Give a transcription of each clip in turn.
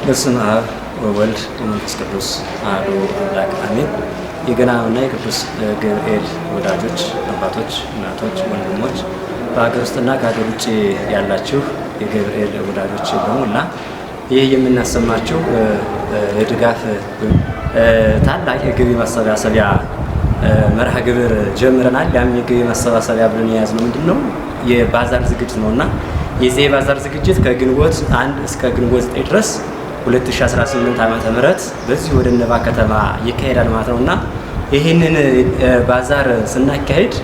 በስመ አብ ወወልድ ወመንፈስ ቅዱስ አሐዱ አምላክ አሜን። የገናናውና የቅዱስ ገብርኤል ወዳጆች፣ አባቶች፣ እናቶች፣ ወንድሞች፣ በሀገር ውስጥና ከሀገር ውጭ ያላችሁ የገብርኤል ወዳጆች በሙላ፣ ይህ የምናሰማችሁ የድጋፍ ታላቅ የገቢ ማሰባሰቢያ መርሃ ግብር ጀምረናል። ያም የገቢ ማሰባሰቢያ ብለን የያዝነው ምንድን ነው? የባዛር ዝግጅት ነው እና የዚህ የባዛር ዝግጅት ከግንቦት 1 እስከ ግንቦት 9 ድረስ 2018 ዓ.ም. በዚህ ወደ እነባ ከተማ ይካሄዳል ማለት ነው። እና ይህንን ባዛር ስናካሄድ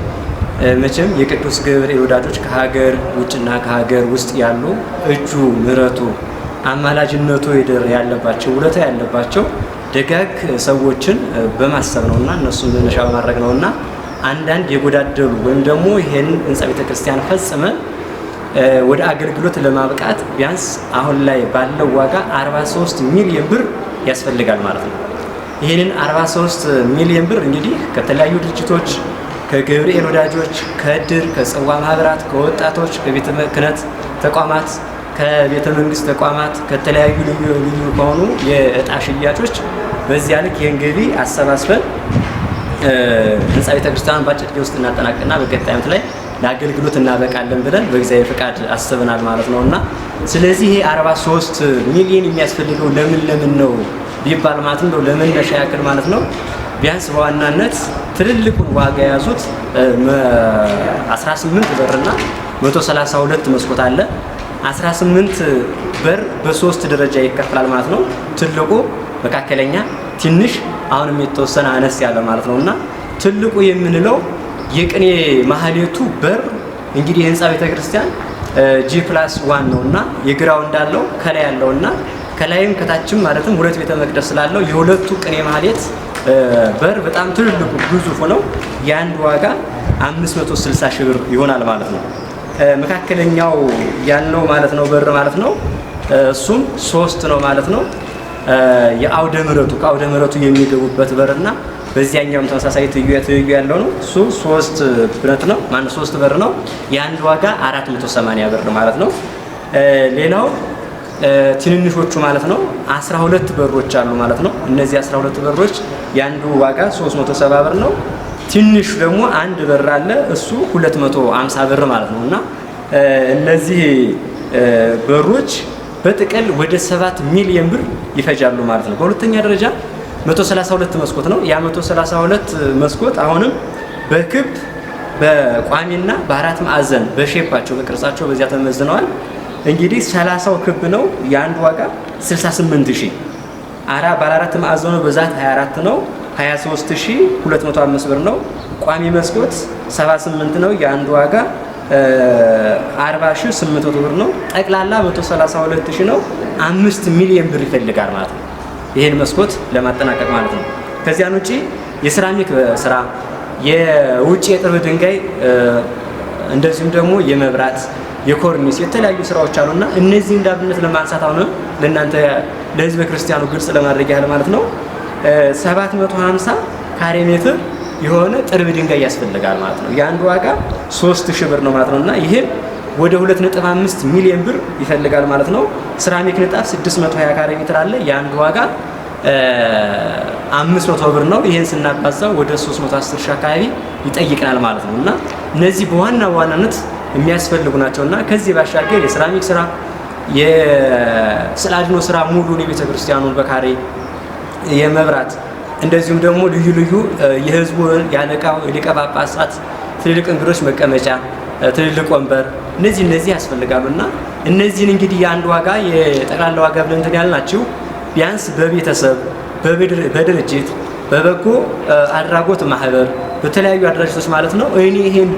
መቼም የቅዱስ ገብርኤል ወዳጆች ከሀገር ውጭና ከሀገር ውስጥ ያሉ እጁ፣ ምሕረቱ፣ አማላጅነቱ ያለባቸው፣ ውለታ ያለባቸው ደጋግ ሰዎችን በማሰብ ነውና እነሱን መነሻ በማድረግ ነውና አንዳንድ የጎዳደሉ ወይም ደግሞ ይሄን ህንፃ ቤተክርስቲያን ፈጽመን ወደ አገልግሎት ለማብቃት ቢያንስ አሁን ላይ ባለው ዋጋ 43 ሚሊዮን ብር ያስፈልጋል ማለት ነው። ይህንን 43 ሚሊዮን ብር እንግዲህ ከተለያዩ ድርጅቶች፣ ከገብርኤል ወዳጆች፣ ከእድር፣ ከጽዋ ማህበራት፣ ከወጣቶች፣ ከቤተ ክህነት ተቋማት፣ ከቤተ መንግስት ተቋማት፣ ከተለያዩ ልዩ ልዩ ከሆኑ የእጣ ሽያጮች በዚያ ልክ ይህን ገቢ አሰባስበን ህንፃ ቤተክርስቲያኑን በአጭር ጊዜ ውስጥ እናጠናቅና በቀጣይ ዓመት ላይ ለአገልግሎት እናበቃለን ብለን በእግዚአብሔር ፍቃድ አስበናል ማለት ነው። እና ስለዚህ ይሄ 43 ሚሊዮን የሚያስፈልገው ለምን ለምን ነው ቢባል ማለት ነው፣ ለመነሻ ያክል ማለት ነው፣ ቢያንስ በዋናነት ትልልቁን ዋጋ የያዙት 18 በርና 132 መስኮት አለ። 18 በር በሶስት ደረጃ ይከፈላል ማለት ነው። ትልቁ፣ መካከለኛ፣ ትንሽ፣ አሁንም የተወሰነ አነስ ያለ ማለት ነው። እና ትልቁ የምንለው የቅኔ ማህሌቱ በር እንግዲህ የህንፃ ቤተክርስቲያን G+1 ነው እና የግራው እንዳለው ከላይ ያለውና ከላይም ከታችም ማለትም ሁለት ቤተ መቅደስ ስላለው የሁለቱ ቅኔ ማህሌት በር በጣም ትልልቁ ግዙፍ ነው። የአንድ ዋጋ 560 ሺህ ብር ይሆናል ማለት ነው። መካከለኛው ያልነው ማለት ነው በር ማለት ነው። እሱም ሶስት ነው ማለት ነው። የአውደ ምሕረቱ፣ ከአውደ ምሕረቱ የሚገቡበት በርና በዚያኛውም ተመሳሳይ ትይዩ ትይዩ ያለው ነው። እሱ ሶስት ብረት ነው፣ ማን ሶስት በር ነው። የአንድ ዋጋ 480 ብር ማለት ነው። ሌላው ትንንሾቹ ማለት ነው 12 በሮች አሉ ማለት ነው። እነዚህ 12 በሮች የአንዱ ዋጋ 370 ብር ነው። ትንሹ ደግሞ አንድ በር አለ፣ እሱ 250 ብር ማለት ነው። እና እነዚህ በሮች በጥቅል ወደ 7 ሚሊዮን ብር ይፈጃሉ ማለት ነው። በሁለተኛ ደረጃ 132 መስኮት ነው። ያ 132 መስኮት አሁንም በክብ፣ በቋሚና በአራት ማዕዘን በ shape ኣቸው፣ በቅርጻቸው በዚያ ተመዝነዋል። እንግዲህ 30ው ክብ ነው። የአንድ ዋጋ 68 ሺህ። ባለ አራት ማዕዘኑ ብዛት 24 ነው። 23,205 ብር ነው። ቋሚ መስኮት 78 ነው። የአንድ ዋጋ 40,800 ብር ነው። ጠቅላላ 132 ሺህ ነው። 5 ሚሊዮን ብር ይፈልጋል ማለት ነው። ይሄን መስኮት ለማጠናቀቅ ማለት ነው። ከዚያን ውጪ የሴራሚክ ስራ፣ የውጭ የጥርብ ድንጋይ፣ እንደዚሁም ደግሞ የመብራት፣ የኮርኒስ የተለያዩ ስራዎች አሉና እነዚህ እንዳብነት ለማንሳት አሁንም ለእናንተ ለህዝበ ክርስቲያኑ ግልጽ ለማድረግ ያህል ማለት ነው፣ 750 ካሬ ሜትር የሆነ ጥርብ ድንጋይ ያስፈልጋል ማለት ነው። የአንዱ ዋጋ 3000 ብር ነው ማለት ነው እና ይሄ ወደ 2.5 ሚሊዮን ብር ይፈልጋል ማለት ነው። ሴራሚክ ንጣፍ 620 ካሬ ሜትር አለ። የአንዱ ዋጋ 500 ብር ነው። ይሄን ስናባዛው ወደ 310 ሺህ አካባቢ ይጠይቀናል ማለት ነው። እና እነዚህ በዋና ዋናነት የሚያስፈልጉ ናቸው። እና ከዚህ ባሻገር የሴራሚክ ስራ፣ የስዕለ አድኅኖ ስራ፣ ሙሉን የቤተ ክርስቲያኑን በካሬ፣ የመብራት፣ እንደዚሁም ደግሞ ልዩ ልዩ የህዝቡ፣ የአለቃው፣ የሊቀ ጳጳሳት፣ ትልልቅ እንግዶች መቀመጫ፣ ትልልቅ ወንበር፣ እነዚህ እነዚህ ያስፈልጋሉ። እና እነዚህን እንግዲህ የአንድ ዋጋ የጠቅላላ ዋጋ ብለን እንትን ያልናችሁ ቢያንስ በቤተሰብ፣ በድርጅት፣ በበጎ አድራጎት ማህበር፣ በተለያዩ አድራጅቶች ማለት ነው፣ እኔ ይሄን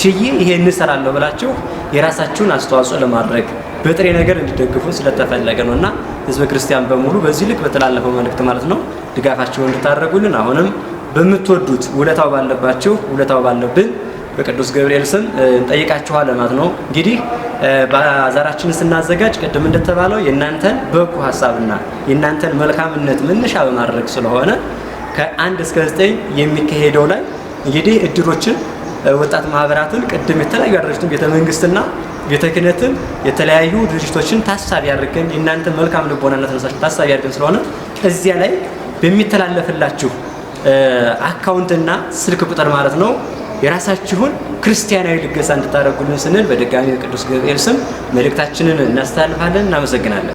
ችዬ ይሄን እንሰራለሁ ብላችሁ የራሳችሁን አስተዋጽኦ ለማድረግ በጥሬ ነገር እንዲደግፉ ስለተፈለገ ነው። እና ህዝበ ክርስቲያን በሙሉ በዚህ ልክ በተላለፈው መልእክት ማለት ነው ድጋፋችሁን እንድታደርጉልን አሁንም በምትወዱት፣ ውለታው ባለባችሁ፣ ውለታው ባለብን በቅዱስ ገብርኤል ስም እንጠይቃችኋለን ማለት ነው። እንግዲህ ባዛራችንን ስናዘጋጅ ቅድም እንደተባለው የእናንተን በጎ ሀሳብና የእናንተን መልካምነት መነሻ በማድረግ ስለሆነ ከ1 እስከ 9 የሚካሄደው ላይ እንግዲህ እድሮችን ወጣት ማህበራትን ቅድም የተለያዩ አደረጅትን ቤተ መንግስትና ቤተ ክህነትን የተለያዩ ድርጅቶችን ታሳቢ አድርገን የእናንተ መልካም ልቦናና ተነሳሽነት ታሳቢ አድርገን ስለሆነ እዚያ ላይ በሚተላለፍላችሁ አካውንትና ስልክ ቁጥር ማለት ነው የራሳችሁን ክርስቲያናዊ ልገሳ እንድታደርጉልን ስንል በድጋሚ በቅዱስ ገብርኤል ስም መልእክታችንን እናስተላልፋለን። እናመሰግናለን።